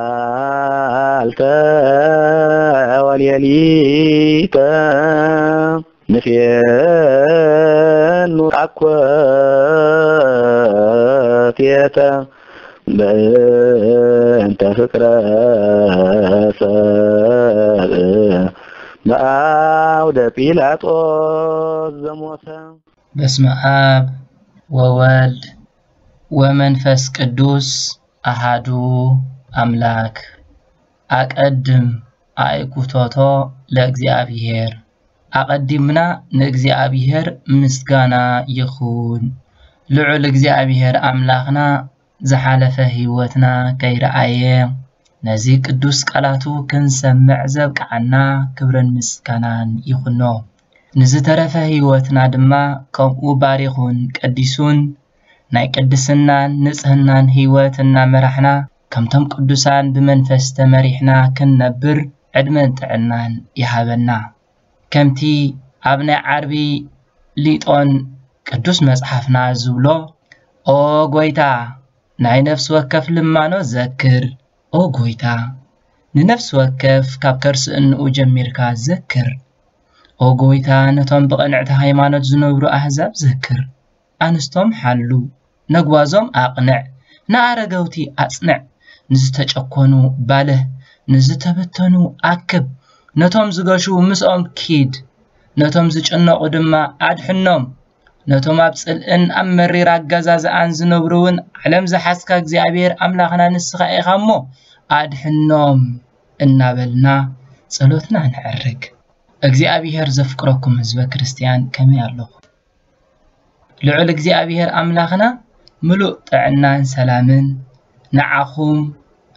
መዓልተ ወሌሊተ ንፌኑ ኣኮቴተ በእንተ ፍቅረ ሰብ በአውደ ጲላጦስ ዘሞተ። በስመ አብ ወወልድ ወመንፈስ ቅዱስ አሃዱ አምላክ። አቀድም አእኩቶቶ ለእግዚአብሔር። አቀዲምና ንእግዚአብሔር ምስጋና ይኹን። ልዑል እግዚኣብሔር ኣምላኽና ዝሓለፈ ህይወትና ከይረኣየ ነዚ ቅዱስ ቃላቱ ክንሰምዕ ዘብቅዓና ክብርን ምስጋናን ይኹኖ። ንዝተረፈ ህይወትና ድማ ከምኡ ባሪኹን ቀዲሱን ናይ ቅድስናን ንጽህናን ህይወት እናመራሕና ከምቶም ቅዱሳን ብመንፈስ ተመሪሕና ክንነብር ዕድመን ጥዕናን ይሃበና። ከምቲ ኣብ ናይ ዓርቢ ሊጦን ቅዱስ መጽሓፍና ዝብሎ፣ ኦ ጎይታ፣ ናይ ነፍሲ ወከፍ ልማኖ ዘክር። ኦ ጎይታ፣ ንነፍሲ ወከፍ ካብ ከርሲ እንኡ ጀሚርካ ዘክር። ኦ ጎይታ፣ ነቶም ብቕንዕቲ ሃይማኖት ዝነብሩ ኣህዛብ ዘክር። ኣንስቶም ሓሉ፣ ነጓዞም ኣቕንዕ፣ ንኣረገውቲ ኣጽንዕ፣ ንዝተጨኮኑ ባልህ፣ ንዝተበተኑ ኣክብ፣ ነቶም ዝገሹ ምስኦም ኪድ፣ ነቶም ዝጭነቑ ድማ ኣድሕኖም። ነቶም ኣብ ጽልእን ኣብ መሪር ኣገዛዝኣን ዝነብሩ እውን፣ ዓለም ዝሓዝካ እግዚኣብሔር ኣምላኽና ንስኻ ኢኻ እሞ ኣድሕኖም እናበልና ጸሎትና ነዕርግ። እግዚኣብሔር ዘፍቅረኩም ህዝበ ክርስትያን ከመይ ኣለኹም? ልዑል እግዚኣብሔር ኣምላኽና ምሉእ ጥዕናን ሰላምን ንዓኹም፣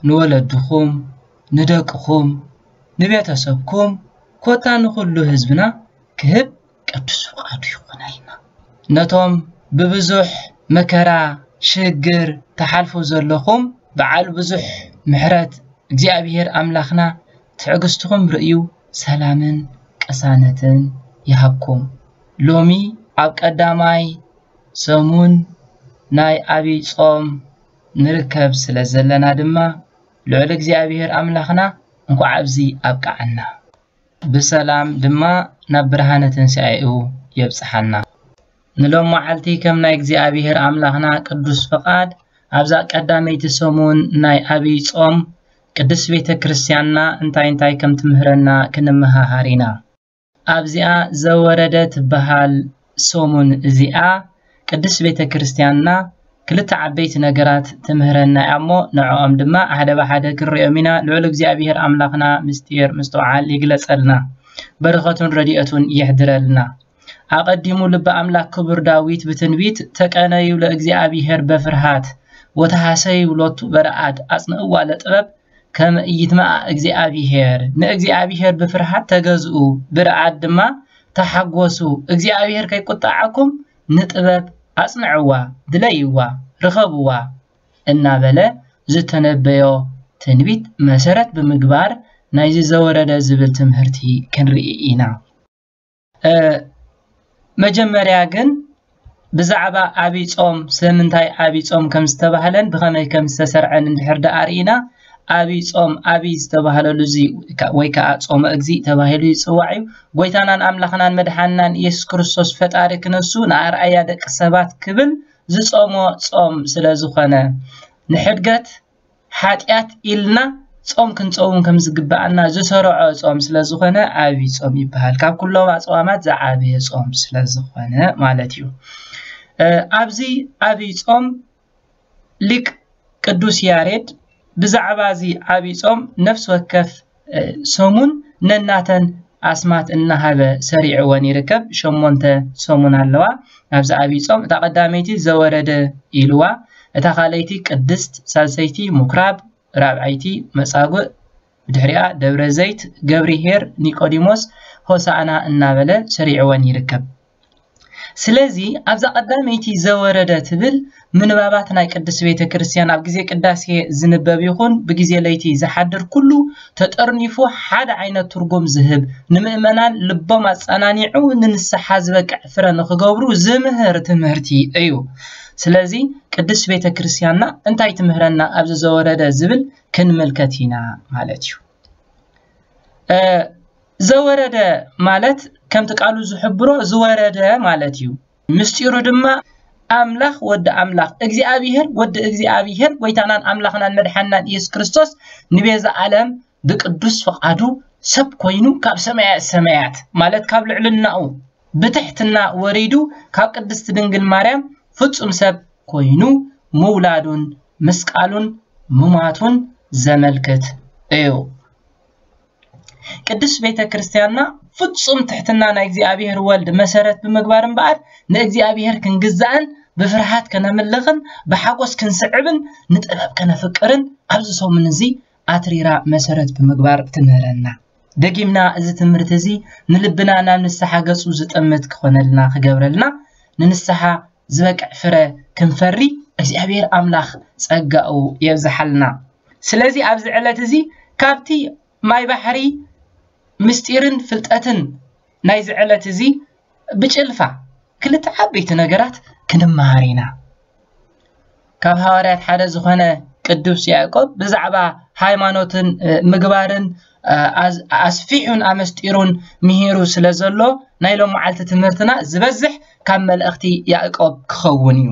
ንወለድኹም፣ ንደቅኹም፣ ንቤተሰብኩም፣ ኮታ ንኹሉ ህዝብና ክህብ ቅዱስ ፍቓዱ ይኾነልና። ነቶም ብብዙሕ መከራ፣ ሽግር ትሓልፉ ዘለኹም፣ በዓል ብዙሕ ምሕረት እግዚኣብሔር ኣምላኽና ትዕግስትኹም ርእዩ ሰላምን ቅሳነትን ይሃብኩም። ሎሚ ኣብ ቀዳማይ ሰሙን ናይ ኣብይ ጾም ንርከብ ስለ ዘለና ድማ፣ ልዑል እግዚኣብሔር ኣምላኽና እንኳዕ ኣብዚ ኣብቅዓና። ብሰላም ድማ ናብ ብርሃነ ትንሳኤኡ የብጽሓና። ንሎም መዓልቲ ከም ናይ እግዚኣብሔር ኣምላኽና ቅዱስ ፍቓድ፣ ኣብዛ ቀዳመይቲ ሰሙን ናይ ኣብይ ጾም ቅድስት ቤተ ክርስቲያንና እንታይ እንታይ ከም ትምህረና ክንመሃሃር ኢና። ኣብዚኣ ዘወረደ ትበሃል ሰሙን እዚኣ ቅድስት ቤተ ክርስቲያንና ክልተ ዓበይቲ ነገራት ትምህረና እያ እሞ፣ ንዕኦም ድማ ሓደ ብሓደ ክንሪኦም ኢና። ልዑል እግዚኣብሔር ኣምላኽና ምስጢር ምስትውዓል ይግለጸልና፣ በረኸቱን ረድኤቱን የሕድረልና። ኣቐዲሙ ልበ ኣምላክ ክቡር ዳዊት ብትንቢት፣ "ተቀነዩ ለእግዚኣብሔር በፍርሃት ወተሃሰዩ ሎቱ በረኣድ፣ ኣጽንዕዋ ለጥበብ ከመ ኢይትመኣ እግዚኣብሔር"፣ ንእግዚኣብሔር ብፍርሃት ተገዝኡ፣ ብረኣድ ድማ ተሓጎሱ፣ እግዚኣብሔር ከይቁጣዓኩም ንጥበብ ኣጽንዕዋ፣ ድለይዋ፣ ርኸብዋ እናበለ ዝተነበዮ ትንቢት መሰረት ብምግባር ናይዚ ዘወረደ ዝብል ትምህርቲ ክንርኢ ኢና። እ፣ መጀመርያ ግን ብዛዕባ ኣብይ ጾም፣ ስለምንታይ ኣብይ ጾም ከም ዝተባህለን ብኸመይ ከም ዝተሰርዐን እንድሕር ደኣ ርኢና፣ ኣብይ ጾም ኣብይ ዝተባህለሉ እዚ ወይ ከኣ ጾመ እግዚእ ተባሂሉ ይጽዋዕ እዩ። ጎይታናን ኣምላኽናን መድሓንናን ኢየሱስ ክርስቶስ ፈጣሪ ክነሱ ንኣርኣያ ደቂ ሰባት ክብል ዝጾሞ ጾም ስለ ዝኾነ፣ ንሕድገት ሓጢኣት ኢልና ጾም ክንጸውም ከም ዝግብኣና ዝሰርዖ ጾም ስለ ዝኾነ፣ ዓቢ ጾም ይበሃል። ካብ ኩሎም ኣጽዋማት ዝዓበየ ጾም ስለ ዝኾነ ማለት እዩ። እ፣ ኣብዚ ዓቢ ጾም ሊቅ ቅዱስ ያሬድ ብዛዕባ እዚ ዓቢ ጾም ነፍሲ ወከፍ፣ እ፣ ሰሙን ነናተን ኣስማት እናሃበ ሰሪዕወን ይርከብ። ሸሞንተ ሰሙን ኣለዋ። ኣብዚ ዓቢ ጾም እታ ቀዳመይቲ ዘወረደ ኢልዋ፣ እታ ካልኣይቲ ቅድስት፣ ሳልሰይቲ ምኩራብ፣ ራብዓይቲ መጻጉዕ፣ ብድሕሪኣ ደብረ ዘይት፣ ገብርኄር፣ ኒቆዲሞስ፣ ሆሳዕና እናበለ ሰሪዕወን ይርከብ። ስለዚ ኣብዛ ቀዳመይቲ ዘወረደ ትብል ምንባባት ናይ ቅድስት ቤተ ክርስቲያን ኣብ ግዜ ቅዳሴ ዝንበብ ይኹን ብግዜ ለይቲ ዝሓድር ኩሉ ተጠርኒፉ ሓደ ዓይነት ትርጉም ዝህብ፣ ንምእመናን ልቦም ኣጸናኒዑ ንንስሓ ዝበቅዕ ፍረ ንኽገብሩ ዝምህር ትምህርቲ እዩ። ስለዚ ቅድስት ቤተ ክርስቲያንና እንታይ ትምህረና ኣብዚ ዘወረደ ዝብል ክንምልከት ኢና ማለት እዩ። ዘወረደ ማለት ከምቲ ቃሉ ዝሕብሮ ዝወረደ ማለት እዩ። ምስጢሩ ድማ ኣምላኽ ወዲ ኣምላኽ እግዚኣብሔር ወዲ እግዚኣብሔር ጎይታናን ኣምላኽናን መድሓናን ኢየሱስ ክርስቶስ ንቤዛ ዓለም ብቅዱስ ፍቓዱ ሰብ ኮይኑ ካብ ሰማያት ሰማያት ማለት ካብ ልዕልናኡ ብትሕትና ወሪዱ ካብ ቅድስቲ ድንግል ማርያም ፍጹም ሰብ ኮይኑ ምውላዱን ምስቃሉን ምማቱን ዘመልክት እዩ። ቅድስት ቤተ ክርስቲያንና ፍጹም ትሕትና ናይ እግዚኣብሔር ወልድ መሰረት ብምግባር እምበኣር ንእግዚኣብሔር ክንግዛእን ብፍርሃት ከነምልኽን ብሓጎስ ክንስዕብን ንጥበብ ከነፍቅርን ኣብዚ ሰሙን እዚ ኣትሪራ መሰረት ብምግባር ትምህረና። ደጊምና እዚ ትምህርቲ እዚ ንልብና ናብ ንስሓ ገጹ ዝጥምት ክኾነልና ክገብረልና ንንስሓ ዝበቅዕ ፍረ ክንፈሪ እግዚኣብሔር ኣምላኽ ጸጋኡ የብዝሓልና። ስለዚ ኣብዚ ዕለት እዚ ካብቲ ማይ ባሕሪ ምስጢርን ፍልጠትን ናይዚ ዕለት እዚ ብጭልፋ ክልተ ዓበይቲ ነገራት ክንመሃር ኢና። ካብ ሃዋርያት ሓደ ዝኾነ ቅዱስ ያዕቆብ ብዛዕባ ሃይማኖትን ምግባርን ኣስፊሑን ኣመስጢሩን ምሂሩ ስለ ዘሎ ናይ ሎም መዓልቲ ትምህርትና ዝበዝሕ ካብ መልእኽቲ ያዕቆብ ክኸውን እዩ።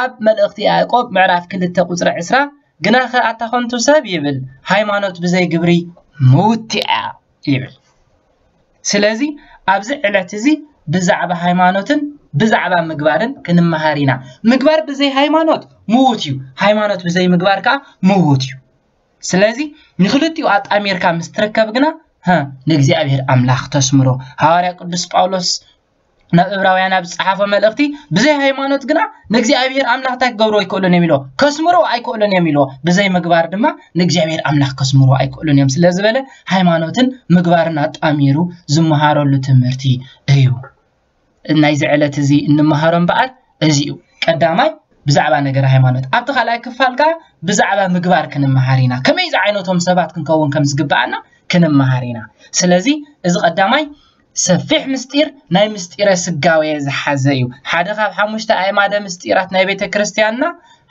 ኣብ መልእኽቲ ያዕቆብ ምዕራፍ ክልተ ቁፅሪ ዕስራ ግናኸ ኣታ ኸንቱ ሰብ ይብል ሃይማኖት ብዘይ ግብሪ ምውቲ እያ ይብል። ስለዚ ኣብዚ ዕለት እዚ ብዛዕባ ሃይማኖትን ብዛዕባ ምግባርን ክንመሃር ኢና። ምግባር ብዘይ ሃይማኖት ምዉት እዩ፣ ሃይማኖት ብዘይ ምግባር ከዓ ምዉት እዩ። ስለዚ ንክልቲኡ ኣጣሚርካ ምስ ትርከብ ግና ንእግዚኣብሔር ኣምላኽ ተስምሮ። ሃዋርያ ቅዱስ ጳውሎስ ናብ እብራውያን ኣብ ዝጸሓፎ መልእኽቲ ብዘይ ሃይማኖት ግና ንእግዚኣብሔር ኣምላኽ እንታይ ክገብሩ ኣይክእሉን እዮም ኢሎ ከስምሩ ኣይክእሉን እዮም ኢሎ ብዘይ ምግባር ድማ ንእግዚኣብሔር ኣምላኽ ከስምሩ ኣይክእሉን እዮም ስለ ዝበለ ሃይማኖትን ምግባርን ኣጣሚሩ ዝመሃረሉ ትምህርቲ እዩ። ናይዚ ዕለት እዚ እንመሃሮ እምበኣር እዚ እዩ። ቀዳማይ ብዛዕባ ነገር ሃይማኖት ኣብቲ ካልኣይ ክፋል ከዓ ብዛዕባ ምግባር ክንመሃር ኢና። ከመይ ዝዓይነቶም ሰባት ክንከውን ከም ዝግብኣና ክንመሃር ኢና። ስለዚ እዚ ቀዳማይ ሰፊሕ ምስጢር ናይ ምስጢረ ስጋዌ ዝሓዘ እዩ። ሓደ ካብ ሓሙሽተ ኣእማደ ምስጢራት ናይ ቤተ ክርስቲያንና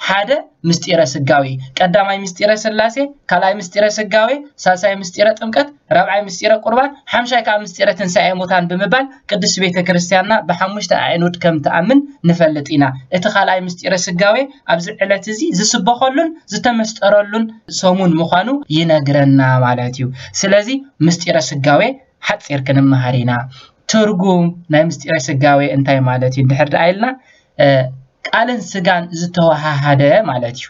ሓደ ምስጢረ ስጋዌ፣ ቀዳማይ ምስጢረ ስላሴ፣ ካልኣይ ምስጢረ ስጋዌ፣ ሳልሳይ ምስጢረ ጥምቀት፣ ራብዓይ ምስጢረ ቁርባን፣ ሓምሻይ ከዓ ምስጢረ ትንሳኤ ሙታን ብምባል ቅድስት ቤተ ክርስቲያንና ብሓሙሽተ ኣዕኑድ ከም ትኣምን ንፈልጥ ኢና። እቲ ካልኣይ ምስጢረ ስጋዌ ኣብዚ ዕለት እዚ ዝስበኸሉን ዝተመስጠረሉን ሰሙን ምዃኑ ይነግረና ማለት እዩ። ስለዚ ምስጢረ ስጋዌ ሓፂር ክንመሃር ኢና። ትርጉም ናይ ምስጢረ ስጋዌ እንታይ ማለት እዩ እንድሕር ደኣ ኢልና ቃልን ስጋን ዝተወሃሃደ ማለት እዩ።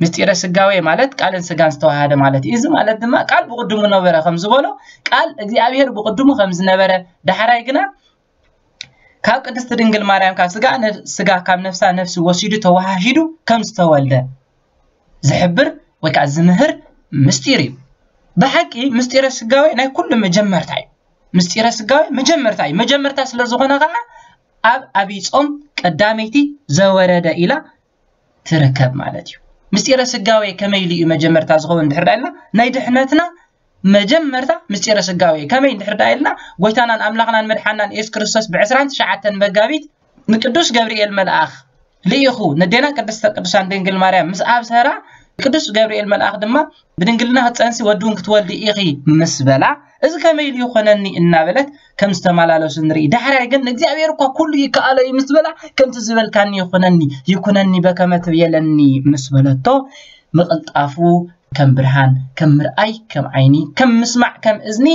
ምስጢረ ስጋዌ ማለት ቃልን ስጋን ዝተወሃደ ማለት እዩ። እዚ ማለት ድማ ቃል ብቅድሙ ነበረ ከም ዝበሎ ቃል እግዚኣብሔር ብቅድሙ ከም ዝነበረ ዳሕራይ ግና ካብ ቅድስቲ ድንግል ማርያም ካብ ስጋ ስጋ ካብ ነፍሳ ነፍሲ ወሲዱ ተወሃሂዱ ከም ዝተወልደ ዝሕብር ወይ ከዓ ዝምህር ምስጢር እዩ። ብሓቂ ምስጢረ ስጋዌ ናይ ኩሉ መጀመርታ እዩ። ምስጢረ ስጋዌ መጀመርታ እዩ። መጀመርታ ስለ ዝኾነ ከዓ ኣብ ኣብይ ጾም ቀዳመይቲ ዘወረደ ኢላ ትርከብ ማለት እዩ። ምስጢረ ስጋዌ ከመይ ኢሉ እዩ መጀመርታ ዝኸውን እንድሕር ዳኣ ኢልና ናይ ድሕነትና መጀመርታ ምስጢረ ስጋዌ ከመይ እንድሕር ዳኣ ኢልና ጎይታናን ኣምላኽናን መድሓናን የሱስ ክርስቶስ ብዕስራን ትሽዓተን መጋቢት ንቅዱስ ገብርኤል መልኣኽ ልኢኹ ነዴና ቅድስተ ቅዱሳን ድንግል ማርያም ምስ ኣብሰራ ቅዱስ ገብርኤል መልኣኽ ድማ ብድንግልና ክትፀንሲ ወዲ እውን ክትወልዲ ኢኺ ምስ በላ እዚ ከመይ ኢሉ ይኾነኒ እናበለት ከም ዝተመላለሱ ንርኢ። ዳሕራይ ግን ንእግዚኣብሔር እኳ ኩሉ ይከኣሎ እዩ ምስ በላ ከምቲ ዝበልካኒ ይኹነኒ ይኩነኒ በከመ ትቤለኒ ምስ በለቶ ምቕልጣፉ ከም ብርሃን ከም ምርኣይ ከም ዓይኒ ከም ምስማዕ ከም እዝኒ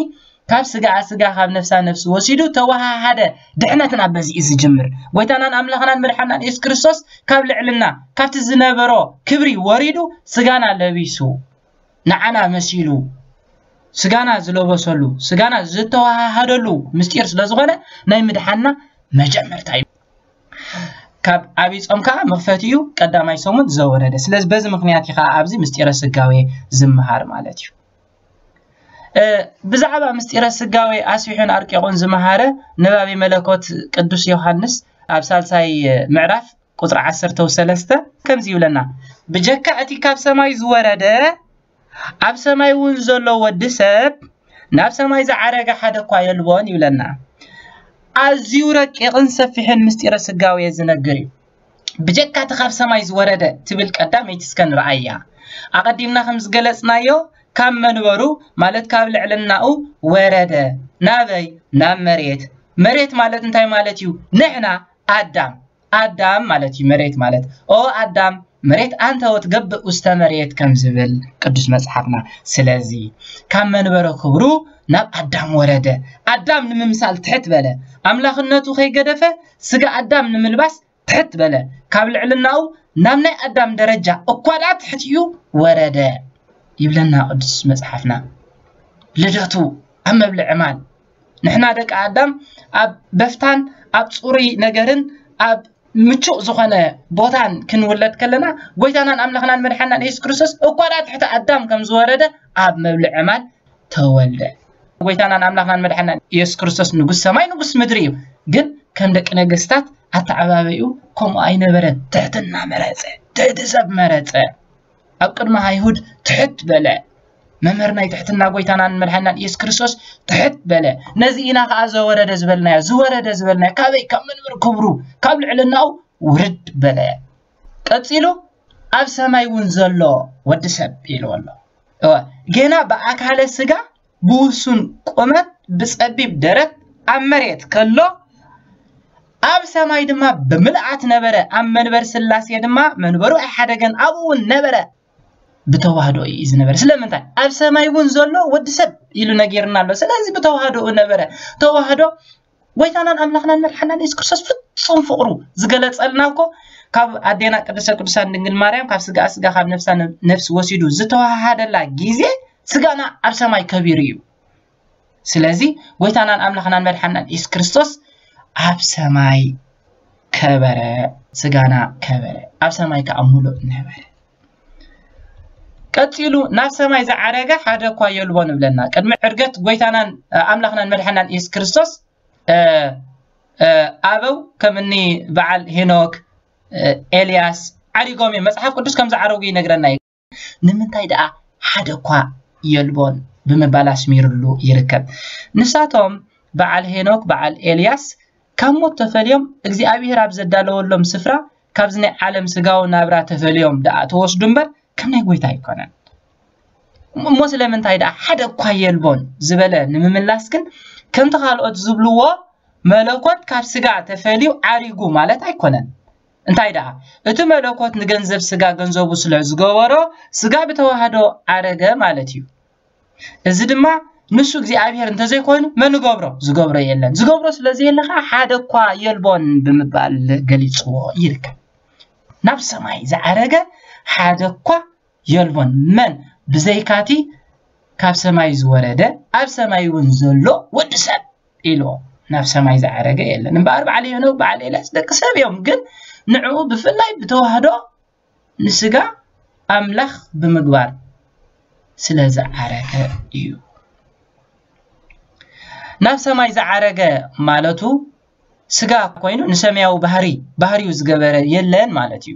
ካብ ስጋኣ ስጋ ካብ ነፍሳ ነፍሲ ወሲዱ ተወሃሃደ። ድሕነትና በዚ እዩ ዝጅምር። ጎይታናን ኣምላኽናን መድሓናን የሱስ ክርስቶስ ካብ ልዕልና ካብቲ ዝነበሮ ክብሪ ወሪዱ ስጋና ለቢሱ ንዓና መሲሉ ስጋና ዝለበሰሉ ስጋና ዝተወሃሃደሉ ምስጢር ስለ ዝኾነ ናይ ምድሓንና መጀመርታ እዩ። ካብ ዓብይ ጾም ከዓ መኽፈቲ እዩ ቀዳማይ ሰሙን ዘወረደ። ስለዚ በዚ ምክንያት እዩ ከዓ ኣብዚ ምስጢረ ስጋዌ ዝመሃር ማለት እዩ። ብዛዕባ ምስጢረ ስጋዌ ኣስፊሑን ኣርቂቑን ዝመሃረ ነባቢ መለኮት ቅዱስ ዮሃንስ ኣብ ሳልሳይ ምዕራፍ ቁፅሪ ዓሰርተ ሰለስተ ከምዚ ይብለና፣ ብጀካ እቲ ካብ ሰማይ ዝወረደ ኣብ ሰማይ እውን ዘሎ ወዲ ሰብ ናብ ሰማይ ዝዓረገ ሓደ እኳ የልቦን ይብለና። ኣዝዩ ረቂቕን ሰፊሕን ምስጢረ ስጋዌ ዝነግር እዩ። ብጀካ እቲ ካብ ሰማይ ዝወረደ ትብል ቀዳመይቲ እስከ ንርኣያ። ኣቐዲምና ከም ዝገለጽናዮ ካብ መንበሩ ማለት ካብ ልዕልናኡ ወረደ። ናበይ? ናብ መሬት። መሬት ማለት እንታይ ማለት እዩ? ንሕና ኣዳም ኣዳም ማለት እዩ መሬት ማለት። ኦ ኣዳም መሬት ኣንተ ወትገብእ ውስተ መሬት ከም ዝብል ቅዱስ መጽሓፍና። ስለዚ ካብ መንበረ ክብሩ ናብ ኣዳም ወረደ። ኣዳም ንምምሳል ትሕት በለ። ኣምላኽነቱ ከይገደፈ ስጋ ኣዳም ንምልባስ ትሕት በለ። ካብ ልዕልናኡ ናብ ናይ ኣዳም ደረጃ እኳ ደኣ ትሕት እዩ ወረደ ይብለና ቅዱስ መጽሓፍና። ልደቱ ኣብ መብልዕ ዕማል ንሕና ደቂ ኣዳም ኣብ በፍታን ኣብ ጽሩይ ነገርን ኣብ ምቹእ ዝኾነ ቦታን ክንውለድ ከለና ጎይታናን ኣምላኽናን መድሓናን የሱስ ክርስቶስ እኳ ደኣ ትሕቲ ኣዳም ከም ዝወረደ ኣብ መብልዕ ዕማል ተወልደ። ጎይታናን ኣምላኽናን መድሓናን የሱስ ክርስቶስ ንጉስ ሰማይ ንጉስ ምድሪ እዩ። ግን ከም ደቂ ነገስታት ኣተዓባበይኡ ከምኡ ኣይነበረን። ትሕትና መረጸ፣ ትሕቲ ሰብ መረጸ። ኣብ ቅድሚ ኣይሁድ ትሕት በለ። መምህር ናይ ትሕትና ጎይታናን መድሓናን የሱስ ክርስቶስ ትሕት በለ። ነዚ ኢና ከኣ ዘወረደ ዝበልናዮ፣ ዝወረደ ዝበልናዮ ካበይ? ካብ መንበር ክብሩ፣ ካብ ልዕልናኡ ውርድ በለ። ቀጺሉ ኣብ ሰማይ እውን ዘሎ ወዲ ሰብ ኢልዎ ኣሎ። እወ፣ ጌና ብኣካለ ስጋ ብውሱን ቁመት ብጸቢብ ደረት ኣብ መሬት ከሎ ኣብ ሰማይ ድማ ብምልኣት ነበረ። ኣብ መንበር ስላሴ ድማ መንበሩ ኣይሓደገን፣ ኣብኡ እውን ነበረ። ብተዋህዶ እዩ ዝነበረ። ስለምንታይ? ኣብ ሰማይ እውን ዘሎ ወዲ ሰብ ኢሉ ነጊርና ኣሎ። ስለዚ ብተዋህዶኡ ነበረ። ተዋህዶ ጎይታናን ኣምላኽናን መድሓናን የሱስ ክርስቶስ ፍጹም ፍቕሩ ዝገለጸልና እኮ ካብ ኣዴና ቅድስተ ቅዱሳን ድንግል ማርያም ካብ ስጋ ስጋ ካብ ነፍሳ ነፍሲ ወሲዱ ዝተዋሃደላ ግዜ ስጋና ኣብ ሰማይ ከቢሩ እዩ። ስለዚ ጎይታናን ኣምላኽናን መድሓናን የሱስ ክርስቶስ ኣብ ሰማይ ከበረ፣ ስጋና ከበረ፣ ኣብ ሰማይ ከዓ ሙሉእ ነበረ። ቀጺሉ ናብ ሰማይ ዝዓረገ ሓደ እኳ የልቦን እብለና። ቅድሚ ዕርገት ጎይታናን ኣምላኽናን መድሓናን የሱስ ክርስቶስ ኣበው ከም እኒ በዓል ሄኖክ፣ ኤልያስ ዓሪጎም እዮም። መጽሓፍ ቅዱስ ከም ዝዓረጉ ይነግረና እዩ። ንምንታይ ደኣ ሓደ እኳ የልቦን ብምባል ኣስሚርሉ ይርከብ። ንሳቶም በዓል ሄኖክ፣ በዓል ኤልያስ ካብ ሞት ተፈልዮም እግዚኣብሔር ኣብ ዘዳለወሎም ስፍራ ካብዚ ናይ ዓለም ስጋዊ ናብራ ተፈልዮም ደኣ ተወስዱ እምበር ከም ናይ ጎይታ ኣይኮነን። እሞ ስለምንታይ ደኣ ሓደ እኳ የልቦን ዝበለ ንምምላስ ግን ከምቲ ካልኦት ዝብልዎ መለኮት ካብ ስጋ ተፈልዩ ዓሪጉ ማለት ኣይኮነን። እንታይ ደኣ እቲ መለኮት ንገንዘብ ስጋ ገንዘቡ ስለ ዝገበሮ ስጋ ብተዋህዶ ዓረገ ማለት እዩ። እዚ ድማ ንሱ እግዚኣብሔር እንተዘይኮይኑ መን ይገብሮ? ዝገብሮ የለን። ዝገብሮ ስለ ዘየለ ከዓ ሓደ እኳ የልቦን ብምባል ገሊጽዎ ይርከብ። ናብ ሰማይ ዝዓረገ ሓደ እኳ የልቦን። መን? ብዘይካቲ ካብ ሰማይ ዝወረደ ኣብ ሰማይ እውን ዘሎ ወዲ ሰብ ኢልዎ። ናብ ሰማይ ዝዓረገ የለን። እምበኣር በዓል ሄኖክ በዓል ኤልያስ ደቂ ሰብ እዮም፣ ግን ንዕኡ ብፍላይ ብተዋህዶ ንስጋ ኣምላኽ ብምግባር ስለ ዝዓረገ እዩ። ናብ ሰማይ ዝዓረገ ማለቱ ስጋ ኮይኑ ንሰማያዊ ባህሪ ባህሪኡ ዝገበረ የለን ማለት እዩ።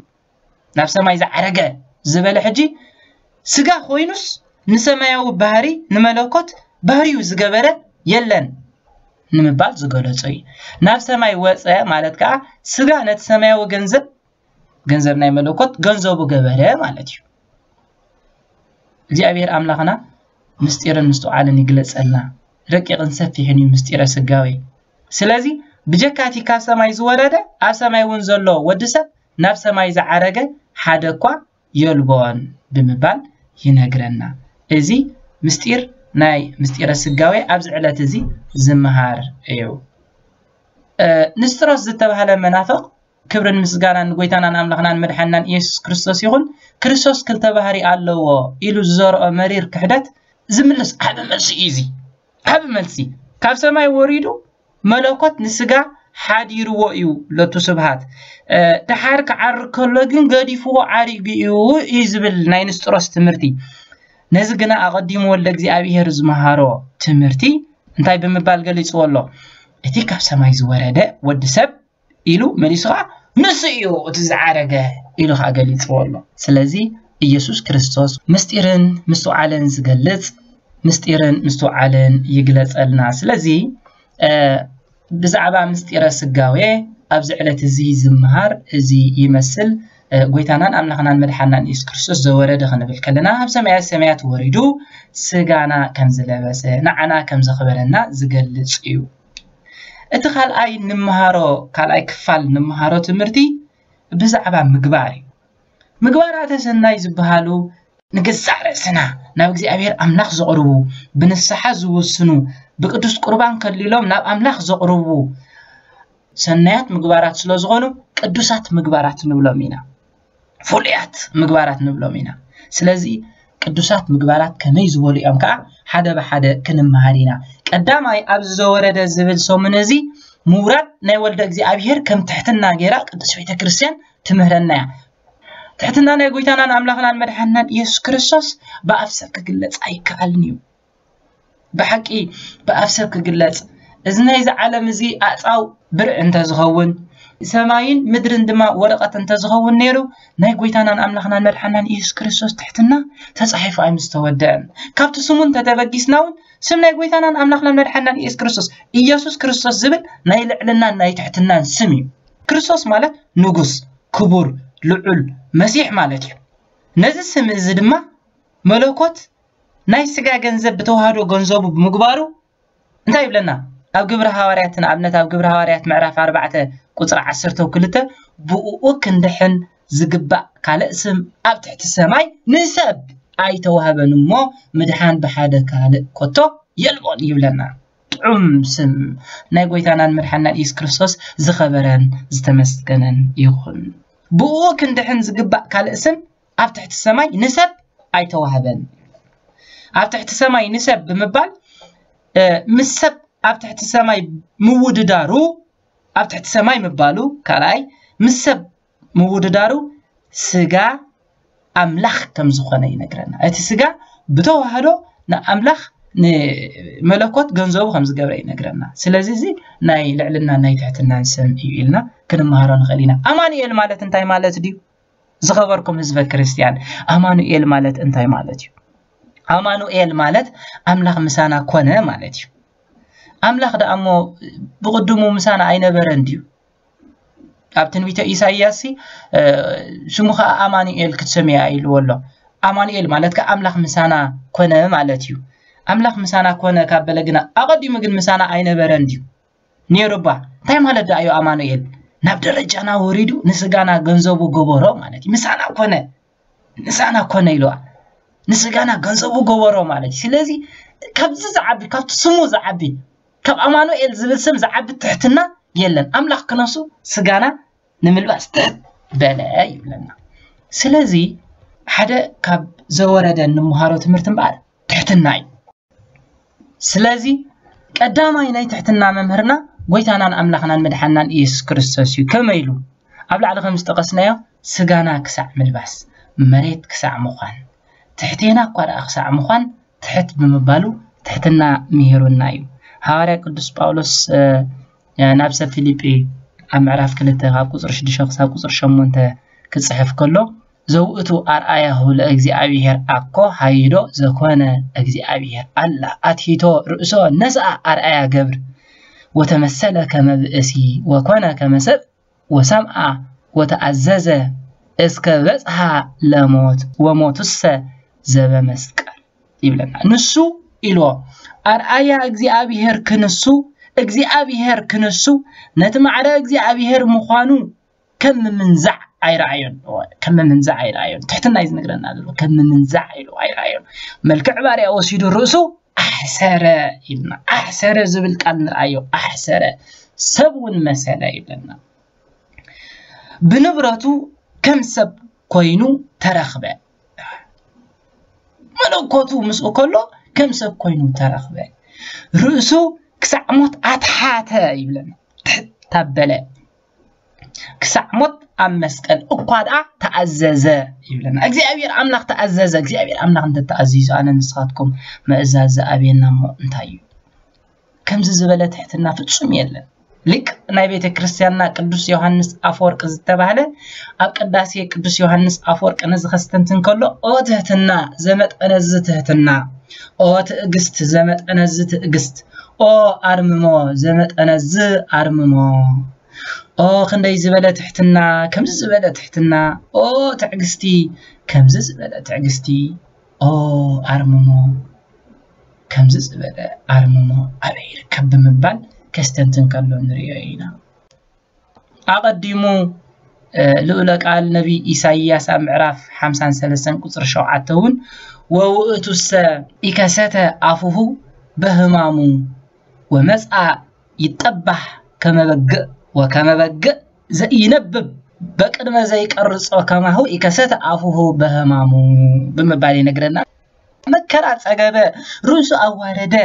ናብ ሰማይ ዝዓረገ ዝበለ ሕጂ ስጋ ኮይኑስ ንሰማያዊ ባህሪ ንመለኮት ባህሪኡ ዝገበረ የለን ንምባል ዝገለጾ እዩ። ናብ ሰማይ ወፀ ማለት ከዓ ስጋ ነቲ ሰማያዊ ገንዘብ ገንዘብ ናይ መለኮት ገንዘቡ ገበረ ማለት እዩ። እግዚኣብሔር ኣምላኽና ምስጢርን ምስትውዓልን ይግለጸልና። ረቂቕን ሰፊሕን እዩ ምስጢረ ስጋዌ። ስለዚ ብጀካ እቲ ካብ ሰማይ ዝወረደ ኣብ ሰማይ እውን ዘሎ ወዲ ሰብ ናብ ሰማይ ዝዓረገ ሓደ እኳ የልቦን ብምባል ይነግረና። እዚ ምስጢር ናይ ምስጢረ ስጋዌ ኣብዚ ዕለት እዚ ዝመሃር እዩ። ንስጥሮስ ዝተባህለ መናፍቕ ክብርን ምስጋናን ንጎይታናን ኣምላኽናን መድሓንናን ኢየሱስ ክርስቶስ ይኹን። ክርስቶስ ክልተ ባህሪ ኣለዎ ኢሉ ዝዘርኦ መሪር ክሕደት ዝምልስ ዓቢ መልሲ እዩ። እዚ ዓቢ መልሲ ካብ ሰማይ ወሪዱ መለኮት ንስጋ ሓዲርዎ እዩ። ሎቱ ስብሃት። ደሓር ክዓርግ ከሎ ግን ገዲፍዎ ዓሪጉ እዩ እዩ ዝብል ናይ ንስጥሮስ ትምህርቲ። ነዚ ግና ኣቐዲሙ ወልደ እግዚኣብሔር ዝመሃሮ ትምህርቲ እንታይ ብምባል ገሊጽዎ ኣሎ? እቲ ካብ ሰማይ ዝወረደ ወዲ ሰብ ኢሉ መሊሱ ኸዓ ንሱ እዩ እቲ ዝዓረገ ኢሉ ኸዓ ገሊጽዎ ኣሎ። ስለዚ ኢየሱስ ክርስቶስ ምስጢርን ምስትውዓልን ዝገልጽ ምስጢርን ምስትውዓልን ይግለጸልና። ስለዚ ብዛዕባ ምስጢረ ስጋዌ ኣብዚ ዕለት እዚ ዝመሃር እዚ ይመስል። ጎይታናን ኣምላኽናን መድሓናን ኢየሱስ ክርስቶስ ዘወረደ ክንብል ከለና ኣብ ሰማያት ሰማያት ወሪዱ ስጋና ከም ዝለበሰ ንዓና ከም ዘኽበረና ዝገልጽ እዩ። እቲ ካልኣይ ንምሃሮ ካልኣይ ክፋል ንምሃሮ ትምህርቲ ብዛዕባ ምግባር እዩ። ምግባራተ ሰናይ ዝበሃሉ ንገዛእ ርእስና ናብ እግዚኣብሔር ኣምላኽ ዘቕርቡ፣ ብንስሓ ዝውስኑ፣ ብቅዱስ ቁርባን ከሊሎም ናብ ኣምላኽ ዘቕርቡ ሰናያት ምግባራት ስለ ዝኾኑ ቅዱሳት ምግባራት ንብሎም ኢና። ፍሉያት ምግባራት ንብሎም ኢና። ስለዚ ቅዱሳት ምግባራት ከመይ ዝበሉ እዮም ከዓ ሓደ ብሓደ ክንመሃር ኢና። ቀዳማይ ኣብዚ ዘወረደ ዝብል ሰሙን እዚ ምውራድ ናይ ወልደ እግዚኣብሔር ከም ትሕትና ገይራ ቅዱስ ቤተ ክርስቲያን ትምህረና እያ። ትሕትና ናይ ጎይታናን ኣምላኽናን መድሓንናን ኢየሱስ ክርስቶስ ብኣፍ ሰብ ክግለጽ ኣይከኣልን እዩ። ብሓቂ ብኣፍ ሰብ ክግለጽ እዚ ናይዚ ዓለም እዚ ኣዕጻው ብርዕ እንተዝኸውን ሰማይን ምድርን ድማ ወረቐት እንተዝኸውን ነይሩ ናይ ጎይታናን ኣምላኽናን መድሓንናን ኢየሱስ ክርስቶስ ትሕትና ተጻሒፉ ኣይምስተወደአን። ካብቲ ስሙ እንተተበጊስና እውን ስም ናይ ጎይታናን ኣምላኽናን መድሓንናን ኢየሱስ ክርስቶስ ኢየሱስ ክርስቶስ ዝብል ናይ ልዕልናን ናይ ትሕትናን ስም እዩ። ክርስቶስ ማለት ንጉስ፣ ክቡር፣ ልዑል፣ መሲሕ ማለት እዩ። ነዚ ስም እዚ ድማ መለኮት ናይ ስጋ ገንዘብ ብተዋህዶ ገንዘቡ ብምግባሩ እንታይ ይብለና? ኣብ ግብሪ ሃዋርያት ንኣብነት ኣብ ግብሪ ሃዋርያት ምዕራፍ ኣርባዕተ ቁፅሪ ዓሰርተ ክልተ ብእኡ ክንድሕን ዝግባእ ካልእ ስም ኣብ ትሕቲ ሰማይ ንሰብ ኣይተዋህበን እሞ ምድሓን ብሓደ ካልእ ኮቶ የልቦን ይብለና። ጥዑም ስም ናይ ጎይታናን መድሓናን ኢየሱስ ክርስቶስ ዝኸበረን ዝተመስገነን ይኹን። ብእኡ ክንድሕን ዝግባእ ካልእ ስም ኣብ ትሕቲ ሰማይ ንሰብ ኣይተዋህበን። ኣብ ትሕቲ ሰማይ ንሰብ ብምባል ምስ ሰብ ኣብ ትሕቲ ሰማይ ምውድዳሩ ኣብ ትሕቲ ሰማይ ምባሉ ካልኣይ ምስ ሰብ ምውድዳሩ ስጋ ኣምላኽ ከም ዝኾነ ይነግረና። እቲ ስጋ ብተዋህዶ ንኣምላኽ ንመለኮት ገንዘቡ ከም ዝገብረ ይነግረና። ስለዚ እዚ ናይ ልዕልና ናይ ትሕትናን ስም እዩ ኢልና ክንመሃሮ ንኽእል ኢና። ኣማኑኤል ማለት እንታይ ማለት ድዩ? ዝኸበርኩም ህዝበ ክርስቲያን ኣማኑኤል ማለት እንታይ ማለት እዩ? ኣማኑኤል ማለት ኣምላኽ ምሳና ኮነ ማለት እዩ። ኣምላኽ ደኣ እሞ ብቕድሙ ምሳና ኣይነበረን ድዩ? ኣብ ትንቢተ ኢሳይያስ ስሙ ከዓ ኣማኑኤል ክትሰምያ ኢልዎ ኣሎ። ኣማኑኤል ማለት ከዓ ኣምላኽ ምሳና ኮነ ማለት እዩ። ኣምላኽ ምሳና ኮነ ካብ በለ ግና ኣቐዲሙ ግን ምሳና ኣይነበረን ድዩ? ነይሩ እባ እንታይ ማለት ደኣ እዩ ኣማኑኤል? ናብ ደረጃና ወሪዱ ንስጋና ገንዘቡ ገበሮ ማለት እዩ። ምሳና ኮነ ምሳና ኮነ ኢልዋ ንስጋና ገንዘቡ ገበሮ ማለት እዩ። ስለዚ ካብዚ ዝዓቢ ካብቲ ስሙ ዝዓቢ ካብ ኣማኑኤል ዝብል ስም ዝዓቢ ትሕትና የለን። ኣምላኽ ክነሱ ስጋና ንምልባስ ትሕት በለ ይብለና። ስለዚ ሓደ ካብ ዘወረደ ንምሃሮ ትምህርቲ እምበኣር ትሕትና እዩ። ስለዚ ቀዳማይ ናይ ትሕትና መምህርና ጎይታናን ኣምላኽናን መድሓናን ኢየሱስ ክርስቶስ እዩ። ከመይ ኢሉ ኣብ ላዕሊ ከም ዝጠቐስናዮ ስጋና ክሳዕ ምልባስ መሬት ክሳዕ ምዃን ትሕቴና እኳ ደኣ ክሳዕ ምዃን ትሕት ብምባሉ ትሕትና ምሂሩና እዩ። ሃዋርያ ቅዱስ ጳውሎስ ናብ ሰብ ፊልጲ ኣብ ምዕራፍ ክልተ ካብ ቁፅሪ ሽዱሽተ ክሳብ ቁፅሪ ሸሞንተ ክፅሕፍ ከሎ ዘውእቱ ኣርኣያሁ ለእግዚኣብሔር ኣኮ ሃይዶ ዘኮነ እግዚኣብሔር ኣላ ኣትሂቶ ርእሶ ነስኣ ኣርኣያ ገብር ወተመሰለ ከመ ብእሲ ወኮነ ከመ ሰብ ወሰምኣ ወተኣዘዘ እስከ በጽሓ ለሞት ወሞቱሰ ዘበመስቀል ይብለና። ንሱ ኢልዎ ኣርኣያ እግዚኣብሔር ክንሱ እግዚኣብሔር ክንሱ ነቲ ማዕረ እግዚኣብሔር ምዃኑ ከም ምምንዛዕ ኣይረኣዮን። ከም ምምንዛዕ ኣይረኣዮን። ትሕትና እዩ ዝነግረና ዘሎ። ከም ምምንዛዕ ኢሉ ኣይረኣዮን። መልክዕ ባርያ ወሲዱ ርእሱ ኣሕሰረ ይብልና። ኣሕሰረ ዝብል ቃል ንርኣዮ። ኣሕሰረ ሰብ እውን መሰለ ይብለና። ብንብረቱ ከም ሰብ ኮይኑ ተረኽበ። መለኮቱ ምስኡ ከሎ ከም ሰብ ኮይኑ ተረኽበ። ርእሱ ክሳዕ ሞት ኣትሓተ ይብለና። ትሕት ኣበለ። ክሳዕ ሞት ኣብ መስቀል እኳ ደኣ ተኣዘዘ ይብለና። እግዚኣብሔር ኣምላኽ ተኣዘዘ። እግዚኣብሔር ኣምላኽ እንተተኣዚዙ ኣነ ንስኻትኩም መእዛዚ ኣበየና እሞ እንታይ እዩ? ከምዚ ዝበለ ትሕትና ፍጹም የለን። ሊቅ ናይ ቤተ ክርስቲያንና ቅዱስ ዮሃንስ ኣፈወርቅ ዝተባህለ ኣብ ቅዳሴ ቅዱስ ዮሃንስ ኣፈወርቅ ነዚ ከስተንትን ከሎ ኦ ትሕትና ዘመጠነዚ ትሕትና፣ ኦ ትዕግስት ዘመጠነዚ ትዕግስት፣ ኦ ኣርምሞ ዘመጠነዚ ኣርምሞ። ኦ ክንደይ ዝበለ ትሕትና፣ ከምዚ ዝበለ ትሕትና፣ ኦ ትዕግስቲ ከምዚ ዝበለ ትዕግስቲ፣ ኦ ኣርምሞ ከምዚ ዝበለ ኣርምሞ ኣበይ ይርከብ ብምባል ከስተንትን ከሎ ንርእዮ ኢና። ኣቐዲሙ ልኡለ ቃል ነቢይ ኢሳይያስ ኣብ ምዕራፍ ሓምሳን ሰለስተን ቁፅሪ ሸውዓተ እውን ወውእቱሰ ኢከሰተ ኣፉሁ በህማሙ ወመፃ ይጠባህ ከመበግእ ወከመበግእ ዘይነብብ በቅድመ ዘይቀርጾ ከማሁ ኢከሰተ ኣፉሁ በህማሙ ብምባል ይነግረና። መከራ ጸገበ፣ ርእሱ ኣዋረደ፣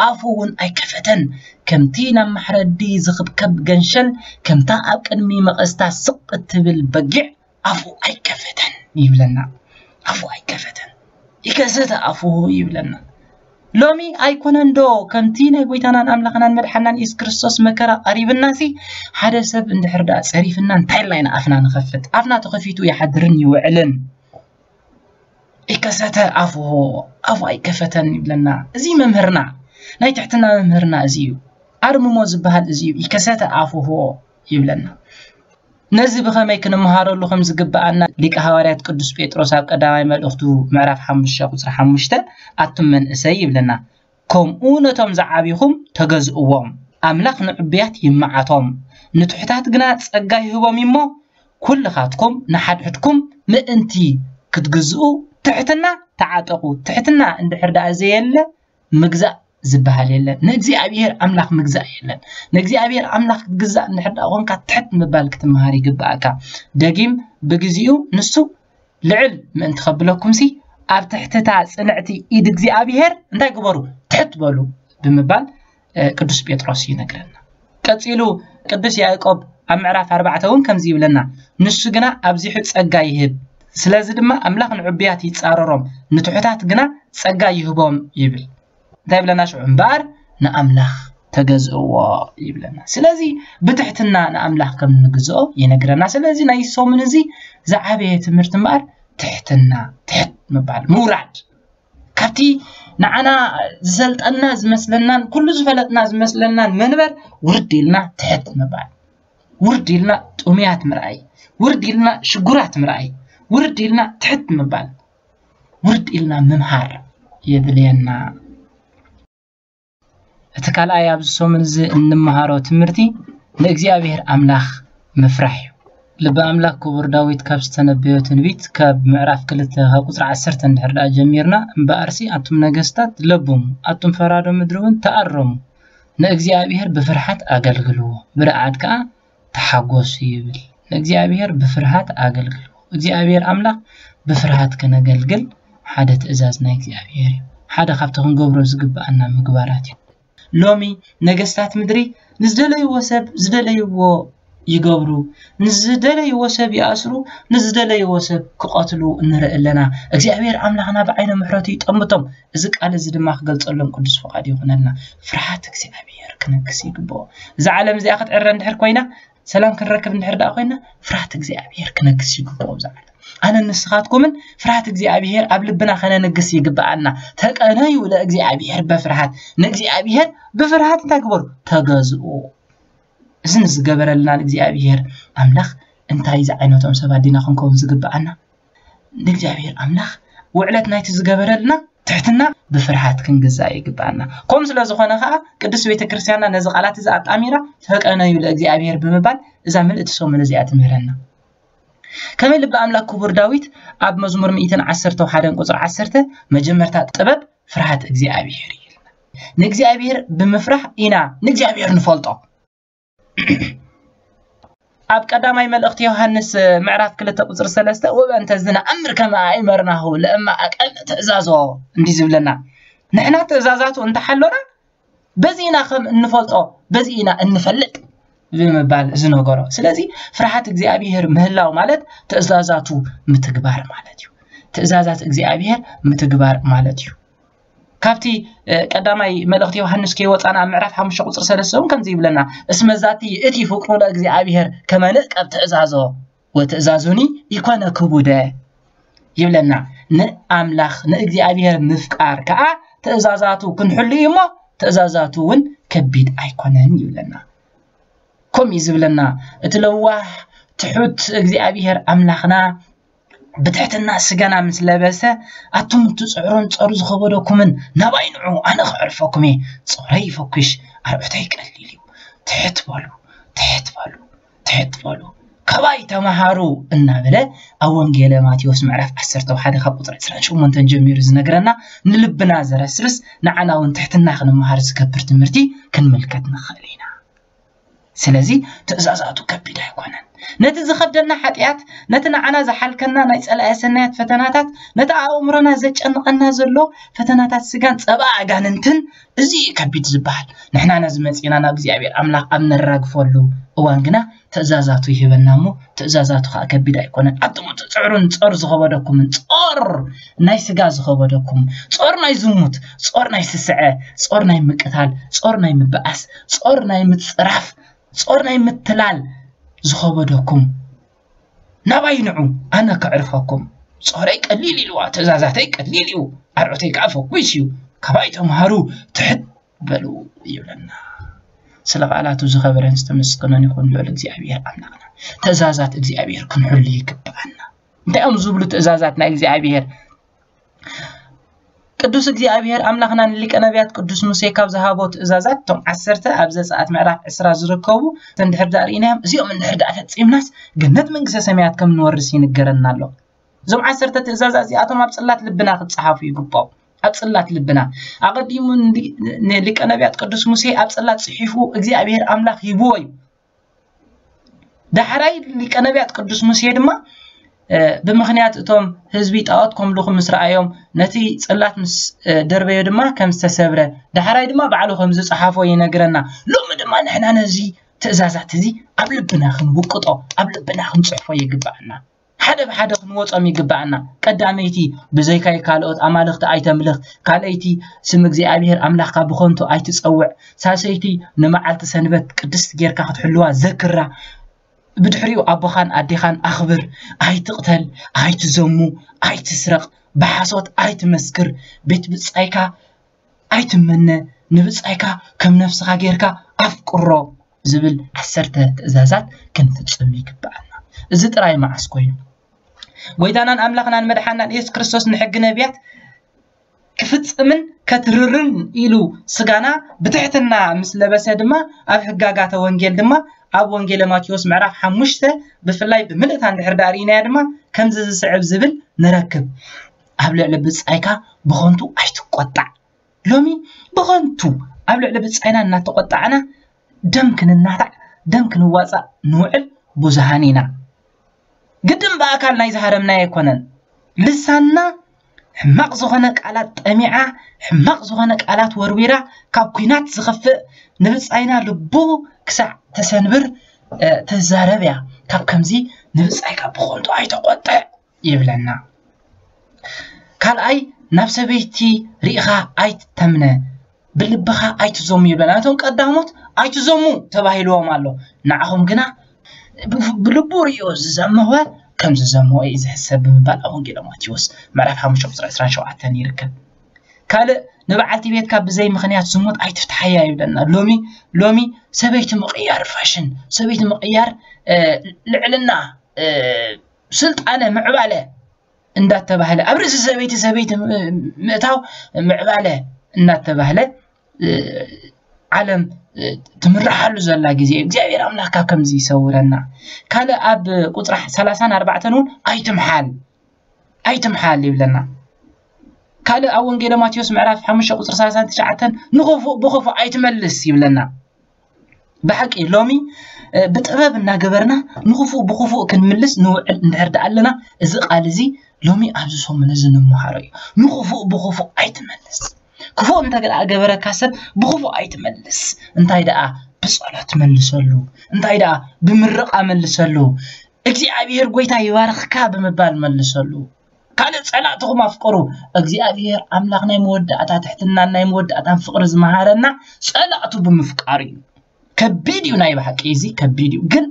ኣፉ እውን ኣይከፈተን። ከምቲ ናብ ማሕረዲ ዝኽብከብ ገንሸል፣ ከምታ ኣብ ቅድሚ መቐስታ ስቕ እትብል በጊዕ ኣፉ ኣይከፈተን ይብለና። ኣፉ ኣይከፈተን። ኢከሰተ ኣፉሁ ይብለና። ሎሚ ኣይኮነን ዶ ከምቲ ናይ ጎይታናን ኣምላኽናን መድሓናን የሱስ ክርስቶስ መከራ ቀሪብናሲ፣ ሓደ ሰብ እንድሕር ደኣ ጸሪፍና እንታይ ኢልና ኢና ኣፍና ንኸፍት? ኣፍና ተኸፊቱ ይሓድርን ይውዕልን። ኢከሰተ ኣፉሁ፣ ኣፉ ኣይከፈተን ይብለና። እዚ መምህርና፣ ናይ ትሕትና መምህርና እዚ እዩ። ኣርምሞ ዝበሃል እዚ እዩ። ኢከሰተ ኣፉሁ ይብለና። ነዚ ብኸመይ ክንመሃረሉ ከም ዝግብኣና ሊቀ ሃዋርያት ቅዱስ ጴጥሮስ ኣብ ቀዳማይ መልእኽቱ ምዕራፍ ሓሙሽተ ቁጽሪ ሓሙሽተ ኣቱም መንእሰይ ይብለና። ከምኡ ነቶም ዝዓቢኹም ተገዝእዎም። ኣምላኽ ንዕቡያት ይመዓቶም፣ ንትሑታት ግና ጸጋ ይህቦም እሞ ኩልኻትኩም ንሓድሕድኩም ምእንቲ ክትግዝኡ ትሕትና ተዓጠቑ። ትሕትና እንድሕር ደኣ ዘየለ ምግዛእ ዝበሃል የለን። ንእግዚኣብሔር ኣምላኽ ምግዛእ የለን። ንእግዚኣብሔር ኣምላኽ ክትግዛእ እንድሕር ደኣ ኮንካ ትሕት ምባል ክትመሃር ይግብኣካ። ደጊም ብግዚኡ ንሱ ልዕል ምእንቲ ከብለኩምሲ ኣብ ትሕትታ ጽንዕቲ ኢድ እግዚኣብሔር እንታይ ግበሩ? ትሕት በሉ ብምባል ቅዱስ ጴጥሮስ ይነግረና። ቀጺሉ ቅዱስ ያዕቆብ ኣብ ምዕራፍ ኣርባዕተ እውን ከምዚ ይብለና፣ ንሱ ግና ኣብዚሑ ጸጋ ይህብ፣ ስለዚ ድማ ኣምላኽ ንዕቡያት ይጻረሮም፣ ንትሑታት ግና ጸጋ ይህቦም ይብል። እንታይ ይብለና ሽዑ? እምበኣር ንኣምላኽ ተገዝእዎ ይብለና። ስለዚ ብትሕትና ንኣምላኽ ከም እንግዝኦ ይነግረና። ስለዚ ናይ ሰሙን እዚ ዝዓበየ ትምህርቲ እምበኣር ትሕትና፣ ትሕት ምባል፣ ምውራድ ካብቲ ንዓና ዝሰልጠና ዝመስለናን ኩሉ ዝፈለጥና ዝመስለናን መንበር ውርድ ኢልና ትሕት ምባል፣ ውርድ ኢልና ጥሙያት ምርኣይ፣ ውርድ ኢልና ሽጉራት ምርኣይ፣ ውርድ ኢልና ትሕት ምባል፣ ውርድ ኢልና ምምሃር የድልየና። እቲ ካልኣይ ኣብዚ ሰሙን እዚ እንመሃሮ ትምህርቲ ንእግዚኣብሔር ኣምላኽ ምፍራሕ እዩ። ልበ ኣምላኽ ክቡር ዳዊት ካብ ዝተነበዮ ትንቢት ካብ ምዕራፍ ክልተ ካብ ቁጽሪ ዓሰርተ እንድሕር ደኣ ጀሚርና፣ እምበኣርሲ ኣቱም ነገስታት ለብሙ፣ ኣቱም ፈራዶ ምድሪ እውን ተኣረሙ፣ ንእግዚኣብሔር ብፍርሓት ኣገልግልዎ፣ ብርዓድ ከኣ ተሓጎሱ ይብል። ንእግዚኣብሔር ብፍርሃት ኣገልግልዎ። እግዚኣብሔር ኣምላኽ ብፍርሃት ክነገልግል ሓደ ትእዛዝ ናይ እግዚኣብሔር እዩ። ሓደ ካብቲ ክንገብሮ ዝግብኣና ምግባራት እዩ። ሎሚ ነገስታት ምድሪ ንዝደለይዎ ሰብ ዝደለይዎ ይገብሩ፣ ንዝደለይዎ ሰብ ይኣስሩ፣ ንዝደለይዎ ሰብ ክቐትሉ ንርኢ ኣለና። እግዚኣብሔር ኣምላኽና ብዓይነ ምሕረቱ ይጠምቶም። እዚ ቃል እዚ ድማ ክገልጸሎም ቅዱስ ፍቓድ ይኹነልና። ፍርሃት እግዚኣብሔር ክነግስ ይግብኦ። እዛ ዓለም እዚኣ ክትዕረ እንድሕር ኮይና፣ ሰላም ክንረክብ እንድሕር ደኣ ኮይና፣ ፍርሃት እግዚኣብሔር ክነግስ ይግብኦ። እዛ ዓለም ኣነን ንስኻትኩምን ፍርሃት እግዚኣብሔር ኣብ ልብና ከነንግስ ይግብኣና። ተቀነዩ ለእግዚኣብሔር በፍርሃት፣ ንእግዚኣብሔር ብፍርሃት እንታይ ግበሩ? ተገዝኡ። እዚ ንዝገበረልና ንእግዚኣብሔር ኣምላኽ እንታይ ዝዓይነቶም ሰባት ዲና ክንከውን ዝግብኣና? ንእግዚኣብሔር ኣምላኽ ውዕለት ናይቲ ዝገበረልና ትሕትና ብፍርሃት ክንግዛእ ይግብኣና። ከምኡ ስለ ዝኾነ ኸኣ ቅድስት ቤተ ክርስቲያንና ነዚ ቃላት እዚ ኣጣሚራ ተቀነዩ ለእግዚኣብሔር ብምባል እዛ ምልእቲ ሰሙን እዚኣ ትምህረና። ከመይ ልበ ኣምላኽ ክቡር ዳዊት ኣብ መዝሙር ሚእትን ዓሰርተ ሓደ ቁጽሪ ዓሰርተ መጀመርታ ጥበብ ፍርሃት እግዚኣብሔር እዩ ኢልና። ንእግዚኣብሔር ብምፍራሕ ኢና ንእግዚኣብሔር ንፈልጦ። ኣብ ቀዳማይ መልእኽቲ ዮሃንስ ምዕራፍ ክልተ ቁጽሪ ሰለስተ ወበእንተ ዝንኣምር ከመ ኣእመርናሁ ለእመ ኣቀነ ትእዛዞ እንዲ ዝብለና ንሕና ትእዛዛቱ እንተሓሎና በዚ ኢና ከም እንፈልጦ በዚ ኢና እንፈልጥ። ብምባል ዝነገሮ። ስለዚ ፍርሃት እግዚኣብሔር ምህላው ማለት ትእዛዛቱ ምትግባር ማለት እዩ። ትእዛዛት እግዚኣብሔር ምትግባር ማለት እዩ። ካብቲ ቀዳማይ መልእኽቲ ዮሃንስ ከይወፃና ኣብ ምዕራፍ ሓሙሽተ ቁፅሪ ሰለስተ እውን ከምዚ ይብለና፣ እስመ ዛቲ እቲ ፍቅሩ ለእግዚኣብሔር ከመ ንዕቀብ ትእዛዞ ወትእዛዙኒ ይኮነ ክቡደ ይብለና። ንኣምላኽ ንእግዚኣብሔር ምፍቃር ከዓ ትእዛዛቱ ክንሕሉ እዩ እሞ ትእዛዛቱ እውን ከቢድ ኣይኮነን ይብለና። ከምኡ እዩ ዝብለና፣ እቲ ለዋህ ትሑት እግዚኣብሔር ኣምላኽና ብትሕትና ስጋና ምስ ለበሰ፣ ኣቱም እቲ ጽዕሮን ጸሩ ዝኸበደኩምን ናባይ ንዑ፣ ኣነ ከዕርፈኩም እየ። ጾረይ ይፈኩሽ፣ ኣርዑተይ ቀሊል እዩ። ትሕት በሉ፣ ትሕት በሉ፣ ትሕት በሉ፣ ካባይ ተማሃሩ እናበለ ኣብ ወንጌለ ማቴዎስ ምዕራፍ ዓሰርተ ሓደ ካብ ቁፅሪ ዕስራን ሸሞንተን ጀሚሩ ዝነግረና፣ ንልብና ዘረስርስ፣ ንዓና እውን ትሕትና ክንመሃር ዝገብር ትምህርቲ ክንምልከት ንኽእል ኢና። ስለዚ ትእዛዛቱ ከቢድ ኣይኮነን። ነቲ ዝኸብደና ሓጢኣት፣ ነቲ ንዓና ዝሓልከና ናይ ጸላኢ ሰናያት ፈተናታት፣ ነቲ ኣእምሮና ዘጨንቐና ዘሎ ፈተናታት ስጋን ጸባ ኣጋንንትን፣ እዚ እዩ ከቢድ ዝበሃል። ንሕና ነዚ መጺእና ናብ እግዚኣብሔር ኣምላኽ ኣብ ነራግፈሉ እዋን ግና ትእዛዛቱ ይህበና እሞ ትእዛዛቱ ከዓ ከቢድ ኣይኮነን። ኣቱም ጽዕሩን ጾር ዝኸበደኩምን፣ ጾር ናይ ስጋ ዝኸበደኩም፣ ጾር ናይ ዝሙት፣ ጾር ናይ ስስዐ፣ ጾር ናይ ምቅታል፣ ጾር ናይ ምብኣስ፣ ጾር ናይ ምጽራፍ፣ ጾር ናይ ምትላል ዝኸበደኩም ናባይ ንዑ፣ ኣነ ከዕርፈኩም። ጾረይ ቀሊል ኢልዋ፣ ትእዛዛተይ ቀሊል እዩ፣ ኣርዑተይ ከዓ ፈኩስ እዩ። ካባይ ተምሃሩ፣ ትሕት በሉ ይብለና። ስለ ቃላቱ ዝኸበረን ዝተመስገነን ይኹን ልዑል እግዚኣብሔር ኣምላኽና። ትእዛዛት እግዚኣብሔር ክንሕሉ ይግብኣና። እንታይ እዮም ዝብሉ ትእዛዛት ናይ እግዚኣብሔር? ቅዱስ እግዚኣብሔር ኣምላኽና ንሊቀ ነቢያት ቅዱስ ሙሴ ካብ ዝሃቦ ትእዛዛት፣ እቶም ዓሰርተ ኣብ ዘጸኣት ምዕራፍ ዕስራ ዝርከቡ፣ እንድሕር ደኣ ርኢናዮም፣ እዚኦም እንድሕር ደኣ ፈጺምናስ ገነት መንግስተ ሰማያት ከም ንወርስ ይንገረና ኣሎ። እዞም ዓሰርተ ትእዛዛት እዚኣቶም ኣብ ጽላት ልብና ክጸሓፉ ይግብኦም። ኣብ ጽላት ልብና። ኣቐዲሙ ንሊ-፣ ንሊቀ ነቢያት ቅዱስ ሙሴ ኣብ ጽላት ጽሒፉ እግዚኣብሔር ኣምላኽ ሂብዎ እዩ። ዳሕራይ ሊቀ ነቢያት ቅዱስ ሙሴ ድማ፣ እ፣ ብምኽንያት እቶም ህዝቢ ጣዖት ከምልኹ ምስ ረኣዮም፣ ነቲ ጽላት ምስ፣ እ፣ ደርበዮ ድማ ከም ዝተሰብረ፣ ዳሕራይ ድማ ባዕሉ ከም ዝጸሓፎ ይነግረና። ሎሚ ድማ ንሕና ነዚ ትእዛዛት እዚ ኣብ ልብና ክንውቅጦ፣ ኣብ ልብና ክንጽሕፎ ይግባኣና። ሓደ ብሓደ ክንወጾም ይግባኣና። ቀዳመይቲ፣ ብዘይካይ ካልኦት ኣማልኽቲ ኣይተምልኽ። ካልኣይቲ፣ ስም እግዚኣብሔር ኣምላኽካ ብኸንቱ ኣይትጸውዕ። ሳልሰይቲ፣ ንመዓልቲ ሰንበት ቅድስቲ ጌርካ ክትሕልዋ ዘክራ። ብድሕሪኡ፣ ኣቦኻን ኣዴኻን ኣኽብር። ኣይትቕተል፣ ኣይትዘሙ፣ ኣይትስረቕ፣ ብሓሶት ኣይትመስክር። ቤት ብጻይካ ኣይትመነ፣ ንብጻይካ ከም ነፍስኻ ጌርካ ኣፍቅሮ ዝብል ዓሰርተ ትእዛዛት ክንፍጽም ይግብኣና። እዚ ጥራይ መዓስ ኮይኑ? ጎይታናን ኣምላኽናን መድሓናን ኢየሱስ ክርስቶስ ንሕጊ ነቢያት ክፍጽምን ከትርርን ኢሉ ስጋና ብትሕትና ምስ ለበሰ ድማ ኣብ ህጋጋተ ወንጌል ድማ ኣብ ወንጌለ ማቴዎስ ምዕራፍ ሓሙሽተ ብፍላይ ብምልእታ እንድሕር ደኣ ርኢናያ ድማ ከምዚ ዝስዕብ ዝብል ንረክብ። ኣብ ልዕሊ ብጻይካ ብኸንቱ ኣይትቆጣዕ። ሎሚ ብኸንቱ ኣብ ልዕሊ ብጻይና እናተቆጣዕና ደም ክንናታዕ፣ ደም ክንዋጻእ ንውዕል ብዙሃን ኢና። ግድን ብኣካል ናይ ዝሃረምናዮ ኣይኮነን። ልሳንና ሕማቕ ዝኾነ ቃላት ጠሚዓ፣ ሕማቕ ዝኾነ ቃላት ወርዊራ፣ ካብ ኲናት ዝኸፍእ ንብጻይና ልቡ ክሳዕ ተሰንብር፣ እ፣ ትዛረብ እያ። ካብ ከምዚ ንብጻይካ ብኸንቱ ኣይተቆጥዕ ይብለና። ካልኣይ፣ ናብ ሰበይቲ ርኢኻ ኣይትተምነ፣ ብልብኻ ኣይትዘሙ ይብለና። እቶም ቀዳሞት ኣይትዘሙ ተባሂልዎም ኣሎ። ንዓኹም ግና ብ-፣ ብልቡ ርእዮ ዝዘመወ ከም ዝዘመወ እዩ ዝሕሰብ ብምባል ኣብ ወንጌል ማቴዎስ ምዕራፍ ሓሙሽተ ቁጽሪ ዕስራን ሸውዓተን ይርከብ። ካልእ፣ ንበዓልቲ ቤትካ ብዘይ ምኽንያት ዝሙት ኣይትፍትሓያ ይብለና። ሎሚ፣ ሎሚ ሰበይቲ ምቕያር ፋሽን፣ ሰበይቲ ምቕያር፣ እ፣ ልዕልና፣ እ፣ ስልጣነ፣ ምዕባለ እንዳተባህለ፣ ኣብ ርእሲ ሰበይቲ፣ ሰበይቲ ም-፣ ምእታው ምዕባለ እንዳተባህለ፣ እ፣ ዓለም፣ እ፣ ትምርሓሉ ዘላ ግዜ እዩ። እግዚኣብሔር ኣምላኽ ካብ ከምዚ ይሰውረና። ካልእ ኣብ ቁጽሪ ሰላሳን ኣርባዕተን እውን ኣይትምሓል፣ ኣይትምሓል ይብለና። ካልእ ኣብ ወንጌለ ማቴዎስ ምዕራፍ ሓሙሽተ ቁጽሪ ሰላሳን ትሽዓተን ንኽፉእ ብኽፉእ ኣይትመልስ ይብለና። ብሓቂ ሎሚ፣ እ፣ ብጥበብ እናገበርና ንኽፉእ ብኽፉእ ክንምልስ ንውዕል እንድሕር ደኣ ኣለና፣ እዚ ቃል እዚ ሎሚ ኣብዚ ሰሙን እዚ ንምሃሮ እዩ። ንኽፉእ ብኽፉእ ኣይትመልስ። ክፉእ እንተ ገበረካ ሰብ ብኽፉእ ኣይትመልስ። እንታይ ደኣ ብጸሎት መልሰሉ። እንታይ ደኣ? ብምርቓ መልሰሉ። እግዚኣብሔር ጎይታ ይባርኽካ ብምባል መልሰሉ። ካልእ ጸላእትኹም ኣፍቅሩ። እግዚኣብሔር ኣምላኽ ናይ መወዳእታ ትሕትናን ናይ መወዳእታን ፍቕሪ ዝመሃረና ጸላእቱ ብምፍቃሩ እዩ። ከቢድ እዩ፣ ናይ ብሓቂ እዚ ከቢድ እዩ። ግን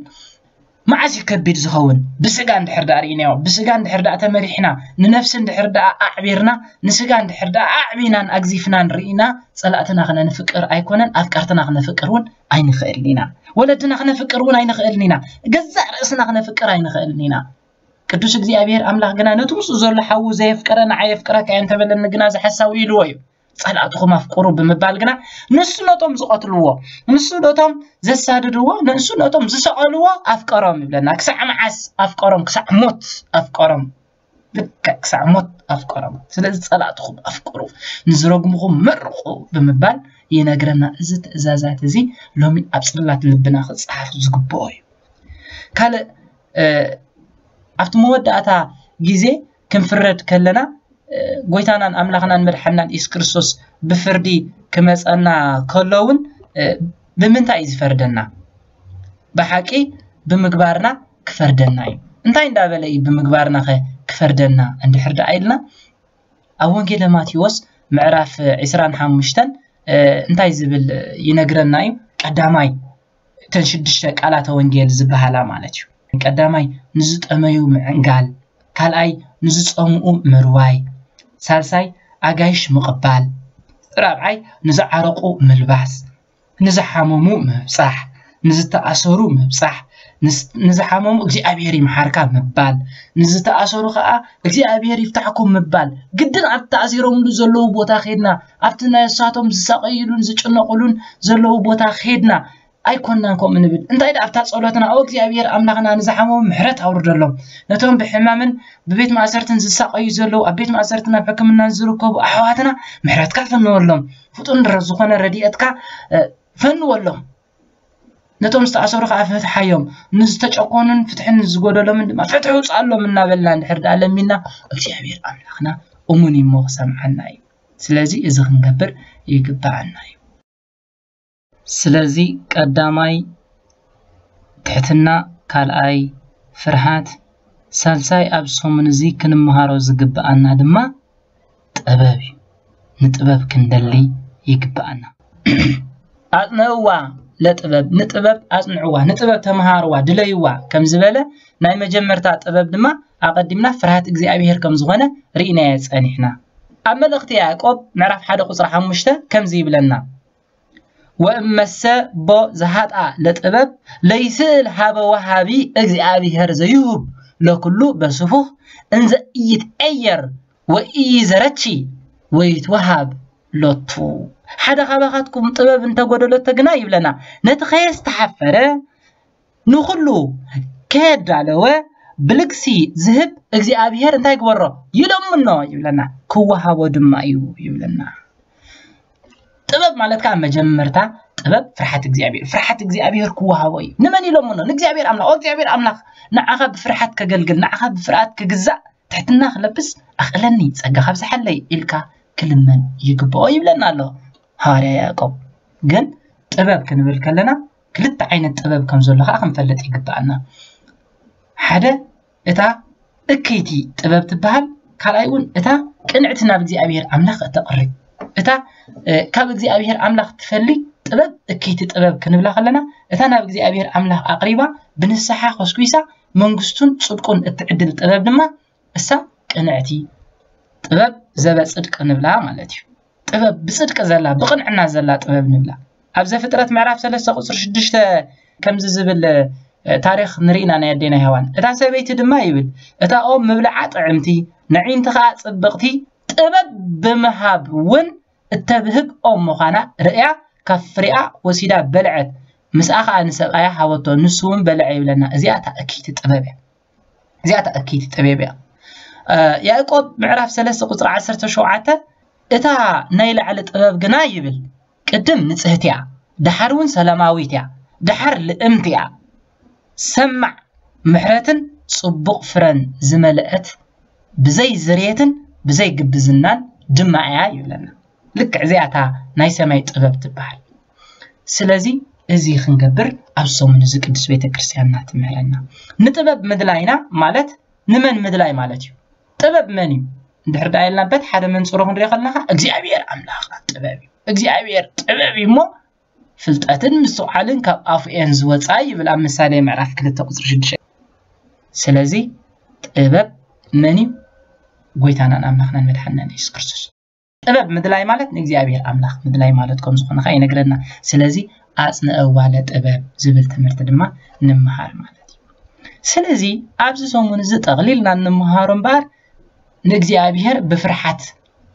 መዓስ እዩ ከቢድ ዝኸውን? ብስጋ እንድሕር ደኣ ርኢናዮ፣ ብስጋ እንድሕር ደኣ ተመሪሕና፣ ንነፍሲ እንድሕር ደኣ ኣዕቢርና፣ ንስጋ እንድሕር ደኣ ኣዕቢናን ኣግዚፍናን ርኢና፣ ጸላእትና ክነንፍቅር ኣይኮነን፣ ኣፍቀርትና ክነፍቅር እውን ኣይንኽእልን ኢና። ወለድና ክነፍቅር እውን ኣይንኽእልን ኢና። ገዛእ ርእስና ክነፍቅር ኣይንኽእልን ኢና። ቅዱስ እግዚኣብሔር ኣምላኽ ግና ነቲ ምስኡ ዘሎ ሓዉ ዘየፍቀረ ንዓይ የፍቅረካ እየ እንተበለኒ ግና እዚ ሓሳዊ ኢልዎ እዩ። ጸላእትኹም ኣፍቅሩ ብምባል ግና ንሱ ነቶም ዝቐትልዎ፣ ንሱ ነቶም ዘሳድድዎ፣ ንሱ ነቶም ዝሰቐልዎ ኣፍቀሮም ይብለና። ክሳዕ መዓስ ኣፍቀሮም? ክሳዕ ሞት ኣፍቀሮም። ልክዕ ክሳዕ ሞት ኣፍቀሮም። ስለዚ ጸላእትኹም ኣፍቅሩ፣ ንዝረግምኹም መርቑ ብምባል ይነግረና። እዚ ትእዛዛት እዚ ሎሚ ኣብ ጽላት ልብና ክጸሓፍ ዝግብኦ እዩ። ካልእ ኣብቲ መወዳእታ ግዜ ክንፍረድ ከለና ጎይታናን ኣምላኽናን መድሓናን የሱስ ክርስቶስ ብፍርዲ ክመፀና ከሎ እውን ብምንታይ እዩ ዝፈርደና? ብሓቂ ብምግባርና ክፈርደና እዩ። እንታይ እንዳበለ እዩ ብምግባርና ኸ ክፈርደና? እንድሕር ደኣ ኢልና ኣብ ወንጌለ ማቴዎስ ምዕራፍ ዕስራን ሓሙሽተን እንታይ ዝብል ይነግረና እዩ? ቀዳማይ እተን ሽዱሽተ ቃላተ ወንጌል ዝበሃላ ማለት እዩ። ቀዳማይ ንዝጠመዩ ምዕንጋል፣ ካልኣይ ንዝጸምኡ ምርዋይ፣ ሳልሳይ ኣጋይሽ ምቕባል፣ ራብዓይ ንዝዓረቑ ምልባስ፣ ንዝሓመሙ ምብጻሕ፣ ንዝተኣሰሩ ምብጻሕ፣ ንዝሓመሙ እግዚኣብሔር ይምሓርካ ምባል፣ ንዝተኣሰሩ ከዓ እግዚኣብሔር ይፍታሕኩም ምባል። ግድን ኣብቲ ተኣሲሮምሉ ዘለዉ ቦታ ኸድና፣ ኣብቲ ናይ እሳቶም ዝሳቐይሉን ዝጭነቑሉን ዘለዉ ቦታ ኸድና ኣይኮንናን ከምኡ ንብል። እንታይ ደኣ ኣብታ ጸሎትና፣ ኦ እግዚኣብሔር ኣምላኽና ንዝሓመሙ ምሕረት ኣውርደሎም። ነቶም ብሕማምን ብቤት ማእሰርትን ዝሳቐዩ ዘለዉ፣ ኣብ ቤት ማእሰርትን ኣብ ሕክምናን ዝርከቡ ኣሕዋትና ምሕረትካ ፈንወሎም። ፍጡን ዝኾነ ረድኤትካ ፈንወሎም። ነቶም ዝተኣሰሩ ከዓ ፍትሓዮም። ንዝተጨቆኑን ፍትሕን ዝጎደሎምን ድማ ፍትሒ ውፅኣሎም እናበልና እንድሕር ደኣ ለሚና እግዚኣብሔር ኣምላኽና እሙን እዩ እሞ ክሰምዓና እዩ። ስለዚ እዚ ክንገብር ይግብኣና እዩ። ስለዚ ቀዳማይ ትሕትና፣ ካልኣይ ፍርሃት፣ ሳልሳይ ኣብ ሰሙን እዚ ክንመሃሮ ዝግብኣና ድማ ጥበብ እዩ። ንጥበብ ክንደሊ ይግብኣና። ኣጽንዕዋ ለጥበብ፣ ንጥበብ ኣጽንዕዋ፣ ንጥበብ ተመሃርዋ፣ ድለይዋ ከም ዝበለ ናይ መጀመርታ ጥበብ ድማ ኣቐዲምና ፍርሃት እግዚኣብሔር ከም ዝኾነ ርኢናዮ ጸኒሕና። ኣብ መልእኽቲ ያዕቆብ ምዕራፍ ሓደ ቁጽሪ ሓሙሽተ ከምዚ ይብለና፣ ወእመሰ ቦ ዘሃጣ ለጥበብ ለይስእል ሃበ ወሃቢ እግዚኣብሔር ዘይሁብ ለኩሉ በስፉህ እንዘ ኢይትዔየር ወኢይዘረቺ ወይትወሃብ ሎቱ። ሓደ ካባኻትኩም ጥበብ እንተጎደለቶ ግና ይብለና፣ ነቲ ከየስተሓፈረ ንኹሉ ከየዳለወ ብልግሲ ዝህብ እግዚኣብሔር እንታይ ግበሮ? ይለምኖ ይብለና፣ ክወሃቦ ድማ እዩ ይብለና። ጥበብ ማለት ከዓ መጀመርታ ጥበብ ፍርሓት እግዚኣብሔር፣ ፍርሓት እግዚኣብሔር ክወሃቦ እዩ። ንመን ይለምኖ? ንእግዚኣብሔር ኣምላኽ። ኦ እግዚኣብሔር ኣምላኽ፣ ንዓኻ ብፍርሓት ከገልግል፣ ንዓኻ ብፍርሃት ክግዛእ፣ ትሕትና ክለብስ ኣኽእለኒ፣ ጸጋ ካብዝሓለይ ኢልካ ክልመን ይግብኦ ይብለና ኣሎ ሃዋርያ ያዕቆብ። ግን ጥበብ ክንብል ከለና ክልተ ዓይነት ጥበብ ከም ዘሎ ከዓ ክንፈልጥ ይግብኣና። ሓደ እታ እከይቲ ጥበብ ትበሃል፣ ካልኣይ እውን እታ ቅንዕቲ ናብ እግዚኣብሔር ኣምላኽ እተቕርብ። እታ ካብ እግዚኣብሔር ኣምላኽ ትፈሊ ጥበብ እከይቲ ጥበብ ክንብላ ከለና፣ እታ ናብ እግዚኣብሔር ኣምላኽ ኣቕሪባ ብንስሓ ኮስኲሳ መንግስቱን ጽድቁን እትዕድል ጥበብ ድማ እሳ ቅንዕቲ ጥበብ ዘበጽድቅ ንብላ ማለት እዩ። ጥበብ ብጽድቂ ዘላ፣ ብቕንዕና ዘላ ጥበብ ንብላ። ኣብ ዘፍጥረት ምዕራፍ ሰለስተ ቁጽሪ ሽዱሽተ ከምዚ ዝብል ታሪኽ ንርኢና ናይ ኣዴና ሄዋን። እታ ሰበይቲ ድማ ይብል፣ እታ ኦም ምብልዓ ጥዕምቲ፣ ንዒንቲ ኸኣ ጽብቕቲ፣ ጥበብ ብምሃብ እውን እተብህግ ኦም ምዃና ርእያ፣ ካብ ፍሬኣ ወሲዳ በልዐት፣ ምስኣ ኸኣ ንሰብኣያ ሃበቶ፣ ንሱ እውን በልዐ ይብለና። እዚኣ እታ እኪይቲ ጥበብ እያ። እዚኣ እታ እኪይቲ ጥበብ እያ። ያዕቆብ ምዕራፍ ሰለስተ ቁጽሪ ዓሰርተ ሸውዓተ፣ እታ ናይ ላዕሊ ጥበብ ግና ይብል፣ ቅድም ንጽህቲ እያ፣ ደሓር እውን ሰላማዊት እያ፣ ደሓር ልእምቲ እያ። ሰማዕ ምሕረትን ጽቡቕ ፍረን ዝመልአት፣ ብዘይ ዝርየትን ብዘይ ግብዝናን ድማ እያ ይብለና። ልክዕ እዚኣ እታ ናይ ሰማይ ጥበብ ትበሃል። ስለዚ እዚ ክንገብር ኣብ ሰሙን እዚ ቅዱስ ቤተክርስትያንና ትምህረና። ንጥበብ ምድላይና ማለት ንመን ምድላይ ማለት እዩ? ጥበብ መን እዩ? እንድሕር ደኣ ኢልና በት ሓደ መንጽሮ ክንሪኦ ከለና እግዚኣብሔር ኣምላኽ ጥበብ እዩ። እግዚኣብሔር ጥበብ እዩ እሞ ፍልጠትን ምስትውዓልን ካብ ኣፉ እየን ዝወጻ ይብል ኣብ ምሳሌ ምዕራፍ ክልተ ቁጽሪ ሽዱሽተ። ስለዚ ጥበብ መን እዩ? ጎይታናን ኣምላኽናን መድሓንናን የሱስ ክርስቶስ። ጥበብ ምድላይ ማለት ንእግዚኣብሔር ኣምላኽ ምድላይ ማለት ከም ዝኾነ ኸዓ ይነግረና። ስለዚ ኣጽንዕዋ ለጥበብ ዝብል ትምህርቲ ድማ ንምሃር ማለት እዩ። ስለዚ ኣብዚ ሰሙን እዚ ጠቕሊልና እንምሃሮ እምበኣር ንእግዚኣብሔር ብፍርሓት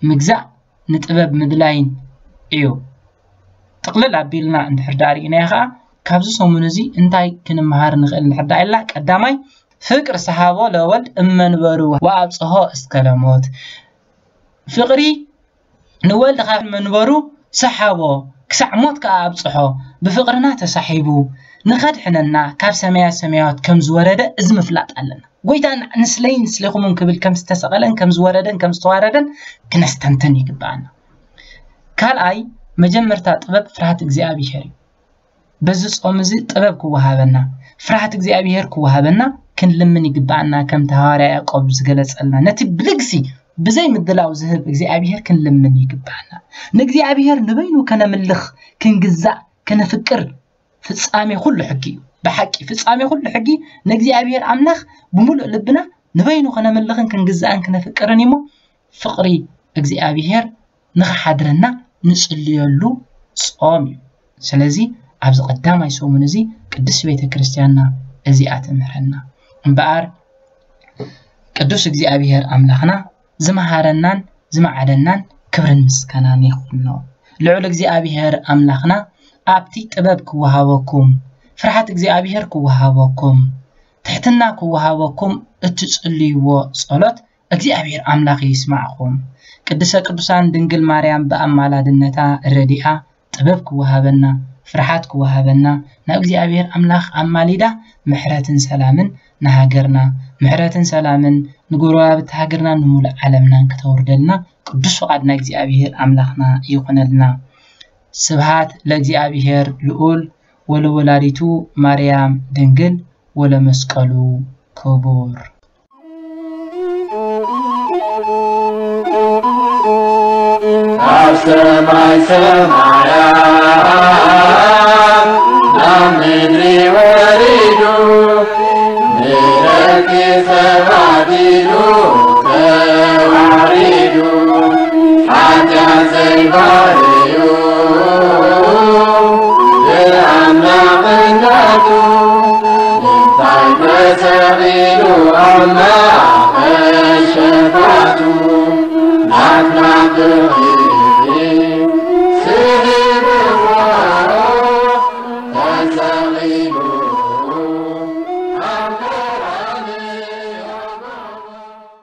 ምግዛእ ንጥበብ ምድላይን እዩ። ጥቕልል ኣቢልና እንድሕር ደኣ ርኢናዮ ኸዓ ካብዚ ሰሙን እዚ እንታይ ክንምሃር ንኽእል እንድሕር ደኣ ኢልና ቀዳማይ ፍቅር ሰሃቦ ለወልድ እመንበሩ ወኣብጽሖ እስከ ለሞት ፍቅሪ ንወልድ ካብ መንበሩ ሰሓቦ ክሳዕ ሞት ከኣ ኣብጽሖ ብፍቅርና ተሳሒቡ ንኸድሕነና ካብ ሰማያ ሰማያት ከም ዝወረደ እዚ ምፍላጥ ኣለና። ጎይታ ንስለይን ንስሌኹምን ክብል ከም ዝተሰቐለን ከም ዝወረደን ከም ዝተዋረደን ክነስተንትን ይግብኣና። ካልኣይ መጀመርታ ጥበብ ፍርሃት እግዚኣብሔር እዩ። በዚ ጾም እዚ ጥበብ ክወሃበና ፍርሃት እግዚኣብሔር ክወሃበና ክንልምን ይግብኣና። ከምቲ ሃዋርያ ያዕቆብ ዝገለጸልና ነቲ ብልግሲ ብዘይ ምድላው ዝህብ እግዚኣብሔር ክንልምን ይግብኣና። ንእግዚኣብሔር ንበይኑ ከነምልኽ ክንግዛእ ከነፍቅር ፍጻሜ ኩሉ ሕጊ እዩ። ብሓቂ ፍጻሜ ኩሉ ሕጊ ንእግዚኣብሔር ኣምላኽ ብምሉእ ልብና ንበይኑ ከነምልኽን ክንግዛእን ክነፍቅርን እሞ ፍቕሪ እግዚኣብሔር ንኽሓድረና ንጽልየሉ ጾም እዩ። ስለዚ ኣብዚ ቀዳማይ ሰሙን እዚ ቅድስት ቤተ ክርስቲያንና እዚኣ ትምህረና። እምበኣር ቅዱስ እግዚኣብሔር ኣምላኽና ዝመሃረናን ዝመዓደናን ክብርን ምስጋናን ይኹኖ። ልዑል እግዚኣብሔር ኣምላኽና ኣብቲ ጥበብ ክወሃበኩም ፍርሓት እግዚኣብሔር ክወሃበኩም ትሕትና ክወሃበኩም እትጽልይዎ ጸሎት እግዚኣብሔር ኣምላኽ ይስማዕኹም። ቅድስተ ቅዱሳን ድንግል ማርያም ብኣማላድነታ ረዲኣ ጥበብ ክወሃበና ፍርሓት ክወሃበና ናብ እግዚኣብሔር ኣምላኽ ኣማሊዳ ምሕረትን ሰላምን ንሃገርና ምሕረትን ሰላምን ንጎረባብቲ ሃገርና ንሙሉእ ዓለምናን ከተውርደልና ቅዱስ ፍቓድ ናይ እግዚኣብሔር ኣምላኽና ይኹነልና። ስብሃት ለእግዚኣብሔር ልዑል ወለወላዲቱ ማርያም ድንግል ወለመስቀሉ ክቡር። ካብ ሰማይ ሰማያት ናብ ምድሪ ወሪዱ ንረኪ ተባዲሉ ተዋሪዱ ሓጢኣት ዘይባህርዩ ብኣምላኽነቱ እንታይ ተሰቒሉ ኣብ ማእኸል ሸፋቱ ናትና ፍቕሪ